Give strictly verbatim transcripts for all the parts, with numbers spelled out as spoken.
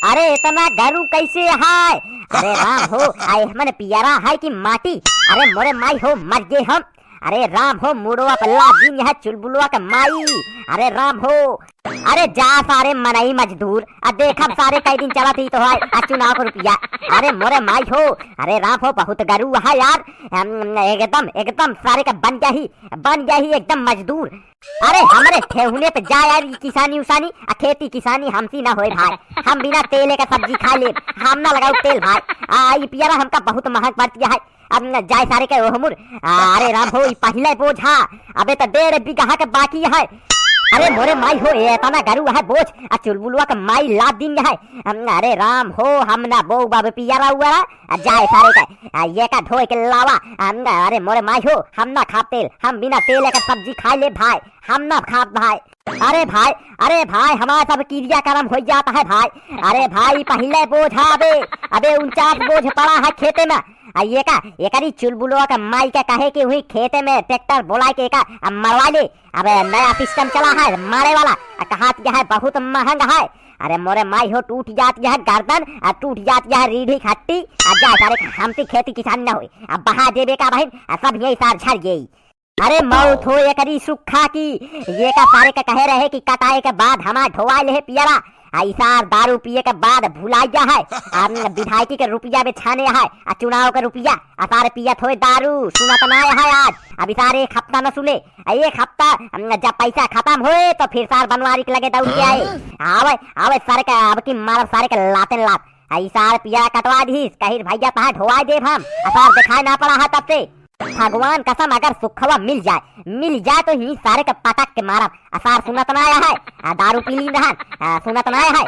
अरे इतना गरु कैसे है? अरे राम हो, आए हमन पियरा है कि माटी? अरे मोरे माई हो, मर गे हम। अरे राम हो, मुड़वा पे लाद दीन है चुलबुलवा के माई। अरे राम हो, अरे जा सारे मनई मजदूर, आ देखब सारे कई दिन चलत ही तो है, आ चुनाव के रुपया। अरे मोरे माई हो, अरे राम हो, बहुत गरु है यार, हम, एकदम, एकदम सारे का बन जाही, बन जाही एकदम मजदूर। अरे हमरे ठेहुने पे जा यार, ई किसानी उसानी, आ खेती किसानी हमसी ना होए भाई, हम बिना तेले का सब्जी खा ले, हम ना लगाऊ तेल भाई। आ, ई पियरा हमका बहुत महंग पड़ती है, अब न जाए सारे के ओहमुर। आ, अरे राम हो, ई पहिले बोझ हा, अबे तो डेढ़ बीघा के बाकी है। अरे मोरे माई हो, ए एतना गरु है बोझ, आ चुलबुलवा के माई लाद दीन है। अम, अरे राम हो, हम ना बोऊ बाबे पियरा उअरा, आ जाए सारे के, आ ये का ढोए के लावा। अम, अरे मोरे माई हो, हम ना खाब तेल, हम बिना तेल के सब्जी खाए ले भाई, हम ना खाब भाई। अरे भाई, अरे भाई, हमारा सब किरिया करम हो जाता है भाई। अरे भाई, पहिले बोझ हा अबे, अबे उनचास बोझ पड़ा है खेते में। आ ये का, एकरी चुलबुलवा का माई का कहे कि हुई खेते में ट्रैक्टर बोला के एका अब मरवा ले, अब नया सिस्टम चला है मारे वाला। आ कहात यह है बहुत महंग है। अरे मोरे माई हो, टूट जात यह गर्दन, आ टूट जात यह रीढ़ी खट्टी। आ जा सारे, हमसे खेती किसान न होई, अब बहा देबे का बहिन, आ सब यही सार झर गई। अरे मौत हो एकरी सुखा की, ये का सारे का कहे रहे कि कटाए के बाद हमार ढोवाई ले पियरा, आ ई सार दारू पिए के बाद भुलाई जा है, आ विधायकी के रुपया बे छाने है, आ चुनाव के रुपया, आ सारे पियत होए दारू, सुनत ना है आज। अब ई सारे एक हफ्ता न सुने, आ एक हफ्ता, अम, जब पैसा खत्म होए तो फिर सार बनवारी के लगे दौड़ के आए। आवे, आवे सारे का, अब की मारब सारे के लाते लात। आ ई सार पियरा कटवा दीस, कही भैया तहा ढोवाई देब हम, आ सार दिखाई ना पड़ा है तब से। भगवान कसम, अगर सुखवा मिल जाए, मिल जाए तो ही सारे के पटक के मारब। आ सार सुनत ना आया है, आ दारू पी ली रहन, आ सुनत ना आया है।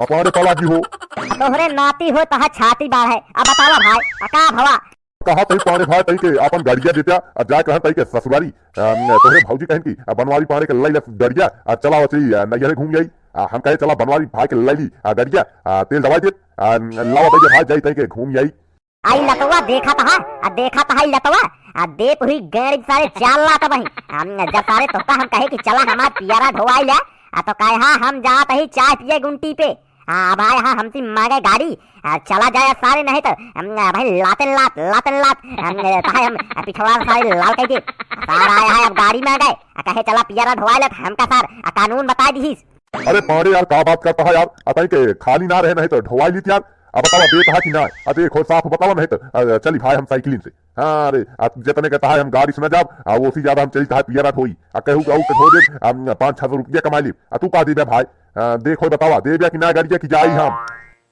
अपारे पाला की हो। आ तोहरे नाती हो तहा छाती बाढ़ है। अब बतावा भाई, आ का भवा? कहा तही पारे भाई तही के अपन गाड़िया देत्या, आ जाए कहन तही के ससुरारी। आ, तोहरे भौजी कहन की, आ बनवारी पारे के लई ले गाड़िया, आ चला वची, आ नैहरे घूम आई। आ हम कहे चला बनवारी भाई के लई ली, आ गाड़िया, आ तेल दवाई देत, आ लावा भैया भाई जाई तही के घूम आई। आई लतवा देखत हा, आ देखत हा ई लतवा, आ देत हुई गैर सारे चार लात बही। हम जब सारे तोहका हम कहे कि चला हमार पियरा ढोवाई ले, आ तो कहे हा हम जात ही चाय पिए गुमटी पे। आ अब आए हा हमसे मांगे गाड़ी, आ चला जाए सारे नहीं तो हम, आ भाई लातन लात, लातन लात, हम, आ, ताहे हम, आ, पिछवाड़ा सारे लाल कह दे। सारा आया है अब गाड़ी मांगे, आ कहे चला पियरा ढोवाई ले, हमका सार, आ कानून बताई दीस। अरे पांड़े यार, का बात करता है यार? अतई के खाली ना रहे नहीं तो ढोवाई लीत यार। अब बतावा, देत हा कि ना? अ देखो, साफ बतावा नहीं तो, अ, चली भाई हम साइकिलिन से। हाँ रे, आ जितने कहता है हम गाड़ी से ना जाब, आ ओसी ज्यादा हम चलता है पियरा ढोई। आ कहू कहू के ढो देब, आ पाँच छह सौ रुपया कमा लेब। आ तू का देबे भाई? आ देखो बतावा, देबे कि ना गाड़िया की जाई हम?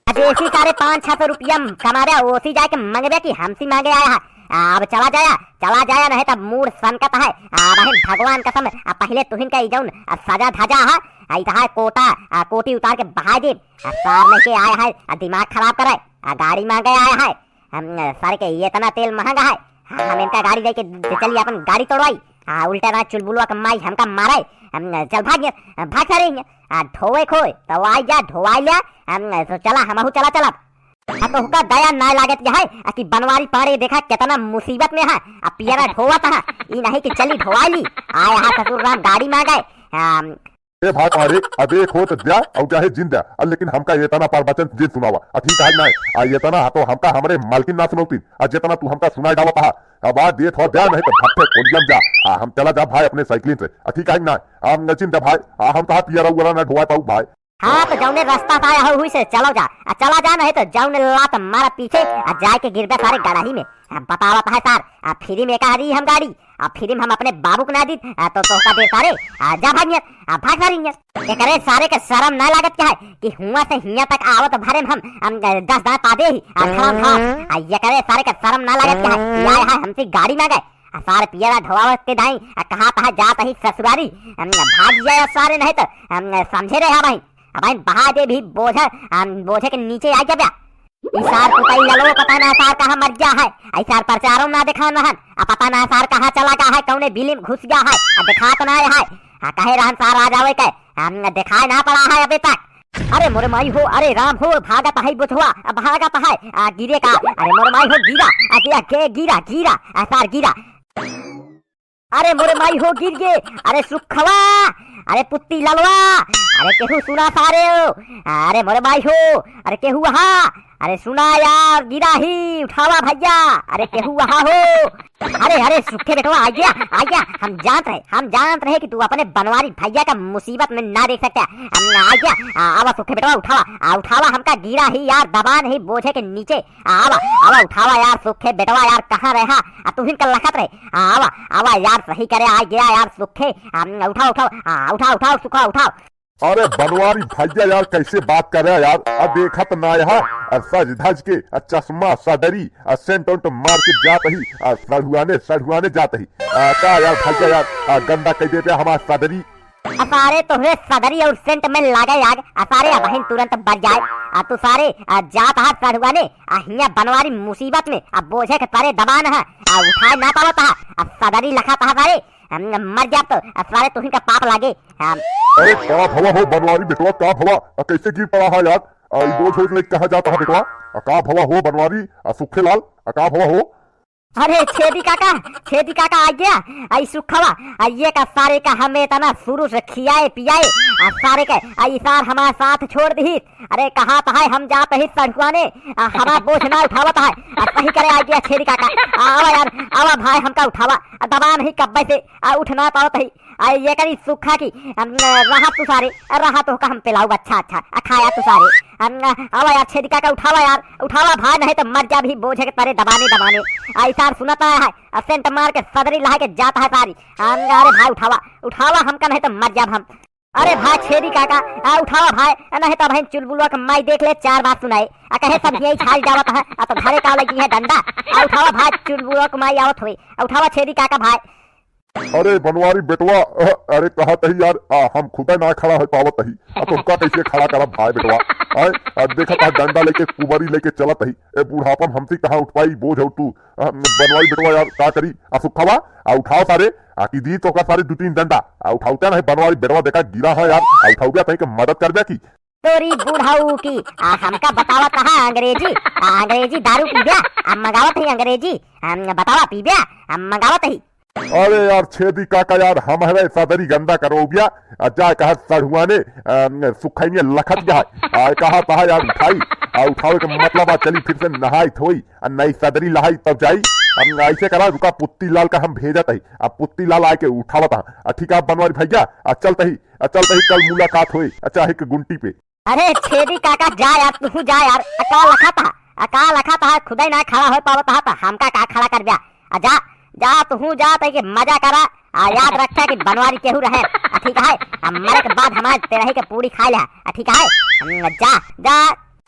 आ जैसी सारे पाँच छह सौ रुपया कमाबे, ओसी जाए के मंगबे कि हमसी मांगे आया है? आ, अब चला जाया, चला जाया, नहीं तब मूड सनकत है। आ, बहिन भगवान कसम, आ, पहिले तुहिन का ई जौन, आ, सजा धजा है, आ, ई तहार कोटा, आ, कोटी उतार के बहा दे। आ, सार लेके आया है, आ, दिमाग खराब करे, आ, गाड़ी मांगे आया है। हम, आ, सारे के ये इतना तेल महंगा है, हाँ, हम इनका गाड़ी लेके दे चली, अपन गाड़ी तोड़वाई। आ, उल्टा ना चुलबुलवा के माई हमका मारे, हम, आ, चल भाग, आ, भाग सारे, आ, ढोवे खोए, तो आई जा, ढोवाई ले, हम, आ, तो चला, हमहू चला, चला। आ तोहका दया नाय लागत यह है, आ कि बनवारी पाड़े देखा केतना मुसीबत में है, आ पियरा ढोवत है, ई नहीं कि चली ढोवाई ली, आए हा ससुर राम गाड़ी मांगे। आ, ए भाई पाड़े, आ देखो तो द्या, और चाहे जिन द्या, आ लेकिन हमका ये तना प्रवचन जिन सुनावा, आ ठीक है ना? आ ये तना तो हमका हमरे मालकिन ना सुनौती, आ जितना तू हमका सुनाई डालत हा, अब आ देत हो द्या नहीं तो भट्ठे कोलियम जा, आ हम चला जा भाई अपने साइकिलिन से, आ ठीक है ना? आ जिन द्या भाई, आ हम तो पियरा उरा ना ढोवा पाऊ भाई। हाँ, तो जौने रास्ता से आया हो, हुई से चलो जा। आ चला जा, नहीं तो जौने लात मारा पीछे, आ जाए के गिरबे सारे गड़ही में। आ बतावत है सार, आ फ्री में का दी हम गाड़ी, आ फ्री में हम अपने बाबू के ना दीत, आ तो तोहका दे सारे, आ जा भाग नियत, आ भाग सारी नियत। एकरे सारे के शर्म ना लागत क्या है कि हुआ से हिया तक आवत भरे में हम, हम दस दांत पादे ही, आ धड़म धड़। आ एकरे सारे के शर्म ना लागत क्या है कि आए है हमसे गाड़ी मांगे, आ सार पियरा ढोवावत के दाई, आ कहा तहा जात ही ससुरारी, हम भाग जाए सारे नहीं तो हम समझे रहे भाई। अब भाई बहा दे भी बोझ, हम बोझे के नीचे आ जाबे। ई सार कुटाई ललो पता ना सार कहाँ मर गया है, आई सार प्रचारों ना देखा ना हन, आ पता ना सार कहाँ चला गया है, कौने बिली में घुस गया है, आ दिखात ना है, आ कहे रहन सार आ जावे के, हम दिखाए ना पड़ा है अभी तक। अरे मोरे माई हो, अरे राम हो, भागत है बोझवा, आ भागत है, आ गिरे का, अरे मोरे माई हो गिरा, आ गिरा, गे, गिरा, गिरा, आ सार गिरा। अरे मोरे माई हो गिर गे, अरे सुखवा, अरे पुत्ती ललवा, अरे केहू सुना सारे हो? अरे मोरे भाई हो, अरे केहू वहाँ? अरे सुना यार, गिरा ही, उठावा भैया। अरे केहू वहाँ हो? अरे, अरे सुखे बेटवा, आ गया, आ गया। हम जानत रहे, हम जानत रहे कि तू अपने बनवारी भैया का मुसीबत में ना देख सकते। हम आ गया, आ, आवा सुखे बेटवा, उठावा, आ, उठावा, हमका गिरा ही यार, दबान ही बोझे के नीचे। आ, आवा, आवा, उठावा यार सुखे बेटवा यार, कहाँ रहा? आ, तू हिन का लखत रहे। आ, आवा, आवा यार, सही करे, आ गया यार सुखे। आ, उठाओ, उठाओ, आ, उठाओ, उठाओ, सुखा, उठाओ। अरे बनवारी भैया यार, कैसे बात करे यार? आ देखत ना यहाँ, आ सज धज के, आ चश्मा सदरी, आ सेंट उंट मार के जात ही, आ सढ़ुआने सढ़ुआने जात ही। आ का यार भैया यार, आ गंदा कह देते हमार सदरी। आ सारे तोहरे सदरी और सेंट में लागे आग। आ सारे अबहिन तुरंत बज जाए। आ तू सारे, आ जात हा सढ़ुआने, आ हियाँ बनवारी मुसीबत में, आ बोझे के तरे दबान है, आ उठाए ना पावत हा, आ सदरी लखत हा सारे। हम मर जाब तो, आ सारे तुहिन का पाप लागे। हम अरे का भवा हो बनवारी बेटवा, का भवा? आ कैसे गिर पड़ा है यार? आ ई बोझ होत लेके कहाँ जाता है बेटवा? आ का भवा हो बनवारी, आ सुखे लाल, आ का भवा हो? अरे छेदी काका, छेदी काका आ गया। आई सुखवा, आ ये का सारे का हमें इतना शुरू से खियाए पियाए, आ सारे के, आ ई सार हमारे साथ छोड़ दी। अरे कहा तो है हम जात ही सढ़ुआने, आ हमार बोझ ना उठावत है। आ सही करे आ गया छेदी काका। आ, आवा यार, आवा भाई हमका उठावा। आ दबा नहीं कब्बे से, आ उठ ना पावत ही। आ ये करी सुखा की, अम, रहा तू सारे, रहा तो का हम पिलाऊ, अच्छा, अच्छा, आ खाया तू सारे। अम, आवा यार छेदी काका उठावा यार, उठावा भाई, नहीं तो मर जा भी बोझे के तरे दबाने, दबाने। आ ई सार सुनत है, आ सेंट मार के सदरी लहा के जात है सारी। अम, अरे भाई उठावा, उठावा हमका, नहीं तो मर जाब हम। अरे भाई छेदी काका, आ उठावा भाई, आ नहीं तो भाई चुलबुलवा के माई देख ले, चार बात सुनाए। आ कहे सब यही छाल जावत है, आ तो धरे का लगी है डंडा। आ उठावा भाई चुलबुलवा के माई आवत हुई। आ उठावा छेदी काका भाई। अरे बनवारी बेटवा, अरे कहत ही यार, आ हम खुदा ना खड़ा हो पावत ही। आ तुमका कैसे खड़ा करब भाई बेटवा? आए, आ देखत हा डंडा लेके कुबरी लेके चलत ही। ए बुढ़ापन हमसे कहाँ उठ पाई बोझ हो तू? आ, बनवारी बेटवा यार का करी? आ सुखवा, आ उठाओ सारे, आ की दी तोका सारे दू तीन डंडा। आ उठाउते नहीं बनवारी बेटवा, देखा गिरा है यार, आ उठाउबे तई के मदद करबे की। तोरी बुढ़ऊ की, आ हमका बतावत हा अंग्रेजी, आ अंग्रेजी दारू पीब्या, आ मंगावत ही अंग्रेजी, आ बतावा पीब्या, आ मंगावत ही। अरे यार छेदी काका यार, हमरे सदरी गंदा करउब्या, आ जा कहा सढ़ुआने, आ, सुखैनिया लखत गया है, आ कहा तहा यार उठाई, आ उठावे के मतलब आ चली फिर से नहाई धोई, आ नई सदरी लहाई तब जाई। हम ऐसे करा, रुका, पुत्ती लाल का हम भेजत ही। अब पुत्ती लाल आके उठावत हा। आ ठीक है बनवारी भैया, आ चलत ही, आ चलत ही, कल मुलाकात होई, आ चाहे के गुंटी पे। अरे छेदी काका, जा यार, तू जा यार। आ का लखत हा? आ का लखत हा? खुदे ना खड़ा हो पावत हा, तो हमका का खड़ा करब्या? आ जा, जा, तू जा, तई के मजा करा। आ याद रखा कि बनवारी केहू रहे, आ ठीक है? आ मरे के बाद हमारे तेरही के पूरी खाए ले, आ ठीक है? हम जा, जा।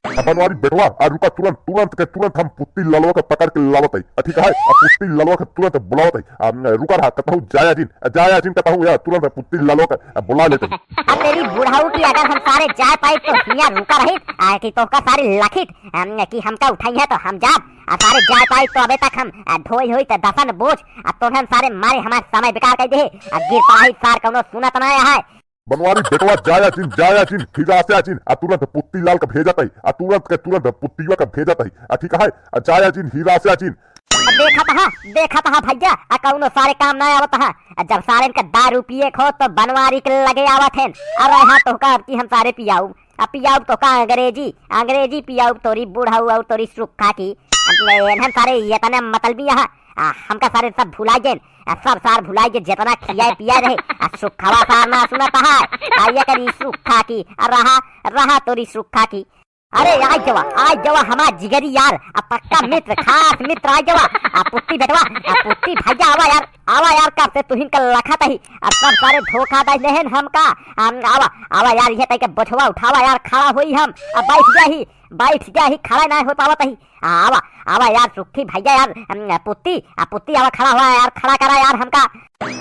आ बनवारी बेटवा, आ रुका, तुरंत, तुरंत के तुरंत हम पुत्ती ललवा के पकड़ के लावत हई, आ ठीक है? आ पुत्ती ललवा के तुरंत बुलावत हई। आ रुका रहा, कतहू जाया जिन, आ जाया जिन कतहू यार, तुरंत पुत्ती ललवा के, आ, बुला लेत हई। आ तेरी बुढ़ऊ की, अगर हम सारे जाए पाई तो हियाँ रुका रही, आ कि तोहका सारी लखित, हम, कि हमका उठाई है तो हम जाब, आ सारे जाए पाई तो अबे तक हम, आ, ढोई होई तो दसन बोझ, आ तोहन सारे मारे हमार समय बेकार कर दे, आ गिर पड़ा ही सार कौनो सुनत ना है। बनवारी बेटवा, जाया जिन, जाया जिन, हिरास्या जिन, आ तुरंत पुत्ती लाल का भेजत हई, आ तुरंत के तुरंत पुत्तीवा का भेजत हई, आ ठीक है, आ जाया जिन, हिरास्या जिन। आ देखत हा, देखत हा भैया, आ कौनो सारे काम ना आवत हा। आ जब सारे इनका दारू पिए खो तो बनवारी के लगे आवत हैं। अरे हाँ, तोहका अब की हम सारे पियाऊ, आ पियाऊ तोहका अंग्रेजी, अंग्रेजी पियाऊ तोरी बुढ़ऊ और तोरी सुखा की। अब इन्हन सारे ये तने मतलबी हा, आ हमका सारे सब भुला गए। आ सब सार भुलाई के जितना खियाए पियाए रहे, आ सुखवा सार ना सुनत है। आ ये करी सुखा की, आ रहा, रहा तोरी सुखा की। अरे आ जवा, आ जवा हमार जिगरी यार, आ पक्का मित्र, खास मित्र आ जवा। आ पुत्ती बेटवा, आ पुत्ती भैया आवा यार, आवा यार, कब से तुहिन का लखत ही, आ सब सारे धोखा दे देहन हमका। हम आवा, आवा यार, ये तई के बोझवा उठावा यार, खड़ा होई हम, आ बैठ गया ही, बैठ गया ही, खड़ा ना हो पावत ही। आवा, आवा यार सुखी भैया यार, अम, पुत्ती, आ पुत्ती आवा खड़ा हुआ यार, खड़ा करा यार हमका।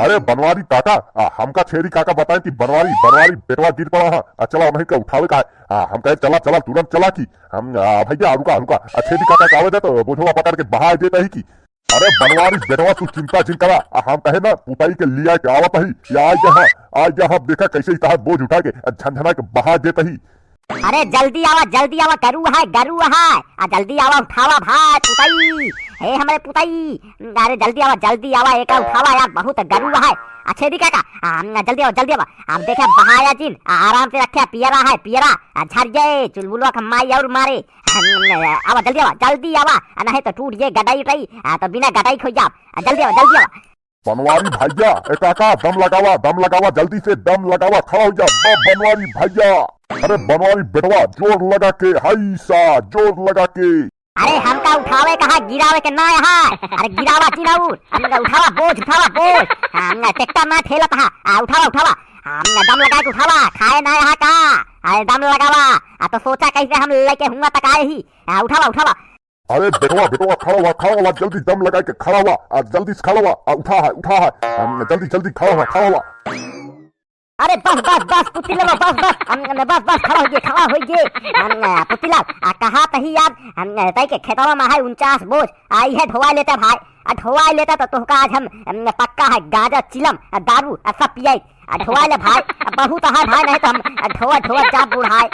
अरे बनवारी काका, आ, हमका छेरी काका बताए कि बनवारी, बनवारी बेटवा गिर पड़ा हा, आ चला उन्हीं का उठावे का है। आ, हम कहे चला, चला, तुरंत चला की। हम, आ, भैया रुका, रुका, आ छेरी काका का आवे दे तो बोझवा पकड़ के बहा देता ही की। अरे बनवारी बेटवा तू चिंता जिन करा, आ, हम कहे ना पुताई के लिया के आवत ही, या आ जा हाँ, आ जा हाँ, देखा कैसे ही तहार बोझ उठा के, आ, झनझना के बहा देता ही। अरे जल्दी आवा, जल्दी आवा, गरु है, गरु है। आ जल्दी आवा, उठावा भाई, पुताई। हे हमरे पुताई, अरे जल्दी आवा, जल्दी आवा, एका उठावा यार, बहुत गरुआ है। अच्छे दी काका, आ, जल्दी आवा, जल्दी आवा। अब देखे बहाया जिन, आ, आराम से रखे, पियरा है, पियरा, आ, झर जाए, चुलबुलवा का माई और मारे। आ, आवा, जल्दी आवा, जल्दी आवा, आ, नहीं तो टूट जाए गटाई उटाई, आ, तो बिना गटाई खोई जाब। आ, जल्दी आवा, जल्दी आवा। बनवारी भैया, ए काका, दम लगावा, दम लगावा, जल्दी से दम लगावा, खड़ा हो जा, ब-, बनवारी भैया। अरे बनवारी बेटवा, जोर लगा के, हाय सा, जोर लगा के। अरे हमका उठावे कहा, गिरावे के ना यहाँ। अरे गिरावा जिन और, हमका उठावा बोझ, उठावा बोझ। हम ट्रैक्टर ना ठेलत हा, आ, उठावा, उठावा। हम दम लगा के उठावा, खाए ना यहाँ का। अरे दम लगावा, आ तो सोचा कैसे हम लेके हुआ तक आए ही। आ, उठावा, उठावा। अरे बेटवा, बेटवा, खड़ा हुआ, खड़ा हुआ, जल्दी दम लगा के खड़ा हुआ, आ, जल्दी से खड़ा हुआ, आ, उठा है, उठा है, हम, जल्दी, जल्दी खड़ा हुआ, खड़ा हुआ। अरे बस, बस, बस, पुतिला, बस, बस, हम, बस, बस, खड़ा हो गए, खड़ा हो गए। हम, पुतिला, आ, कहा तही यार, हम, तई के खेतवा में है उनचास बोझ, आ, इहे ढोवा लेते भाई, आ, ढोवा लेते तो तोहका आज हम, हम, पक्का है गांजा, चिलम, आ, दारू, आ, सब पियाई। आ, ढोवा ले भाई, आ, बहुत है भाई, नहीं तो हम, आ, ढोवा, ढोवा जा बुढ़ाए।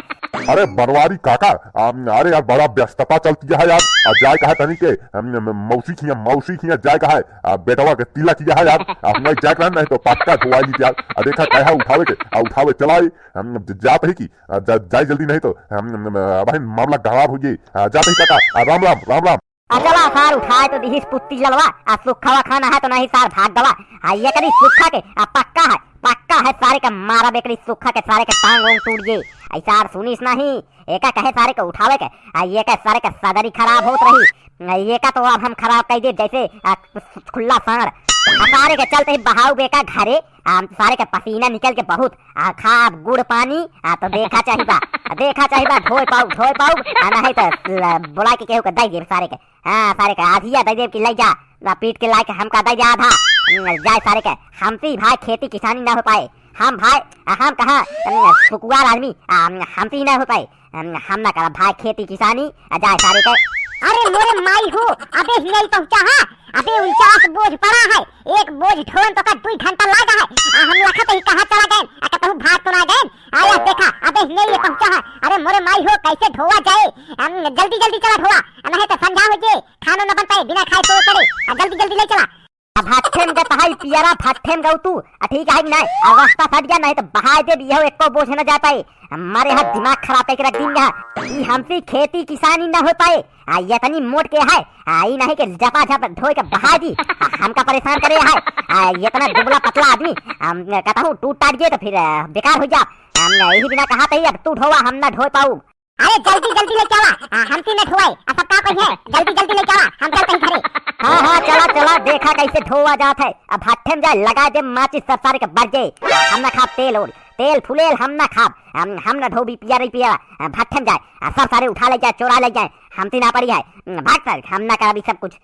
अरे बनवारी काका, आ, अरे यार बड़ा व्यस्तता चलती है यार, आ, जाए कहा तनी के, हम, हम, मौसी खिया, मौसी खिया जाए कहा है, आ, बेटवा के तिलक किया है यार, आ, हम नहीं जाए कहा नहीं तो पक्का ढोवा ली यार। आ, देखा कहा उठावे के, आ, उठावे चलाई, हम ज-, जात ही की, आ, जा-, जाए जल्दी नहीं तो हम, हम, हम, आ, भाई मामला खराब हो जाए। आ, जात ही काका, आ, राम राम, राम राम। आ चला सार उठाए तो दिहिस पुत्ती ललवा, आ सुखवा खाना है तो नहीं सार भाग गवा। आ ये करी सुखा के, आ पक्का है, पक्का है सारे के मारब एकरी सुखा के, सारे के टांग ओंग टूट गए। ऐसा सार सुनिस नहीं, एका कहे सारे के उठावे के, आ ये का सारे के सदरी खराब होत रही। आ ये का तो अब हम खराब कर दे जैसे, आ, खुला सार। आ सारे के चलते ही बहाव बेका घरे, आ सारे के पसीना निकल के बहुत, आ खाब गुड़ पानी, आ तो देखा चाहिबा, आ देखा चाहिबा, ढोए पाऊ, ढोए पाऊ, आ नहीं तो ल-, बुला के केहू के दे देब सारे के। हाँ, सारे के आधिया दे देब कि ले जा, ना पीट के लाए के हमका दे जा आधा। न, जाए सारे के, हमसे भाई खेती किसानी ना हो पाए। हम भाई, आ, हम कहाँ, न, सुकुवार आदमी, आ, हमसे ही ना हो पाए। हम, हम ना करब भाई खेती किसानी, आ जाए सारे के। अरे मोरे माई हो, अबे हियाई पहुँचा है, अबे उनचास बोझ पड़ा है, एक बोझ ढोवन तो का दुई घंटा लागा है। आ हम लखत ही कहाँ चला गए, आ कतहु भाग तो ना गए। आया देखा, अबे हियाई पहुँचा है। अरे मोरे माई हो, कैसे ढोवा जाए? हम जल्दी जल्दी चला ढोवा, नहीं तो संझा हो जे, खानो न बन पाए, बिना खाए सोए पड़े। आ जल्दी जल्दी ले चला। अब भट्ठे में जाता है पियरा, भट्ठे में गऊ तू। आ ठीक है कि नहीं? आ रास्ता सट गया, नहीं तो बहाए दे भी हो, एको बोझ न जा पाए। हमारे हाथ दिमाग खराब करके रख दिन यहाँ। ई हमसे खेती किसानी ना हो पाए। आ ये इतनी मोट के है, आ ई नहीं के जपा झप ढोए के बहा दी। आ हमका परेशान करे है। आ ये इतना दुबला पतला आदमी, हम कहता हूँ टूट टाट गए तो फिर, आ, बेकार हो जा। हम यही बिना कहा तही अब तू ढोवा, हम ना ढोए पाऊ। अरे जल्दी जल्दी लेके आवा, आ, हमसे न ढोवाए, आ सब का कोई है, जल्दी जल्दी लेके आवा, हम चलते हैं घरे। हाँ हाँ, चला चला, देखा कैसे ढोवा जात है। अब भट्ठे में जाए, लगा दे माचिस, सब सारे के बर जाए। हम ना खाब तेल ओल, तेल फुलेल हम ना खाब, हम, हम ना ढोबी पिया रही पिया, आ, भट्ठे में जाए, आ, सब सारे उठा ले जाए, चोरा ले जाए, हमसे ना पड़ी है, भाग सर, हम ना करबी सब कुछ।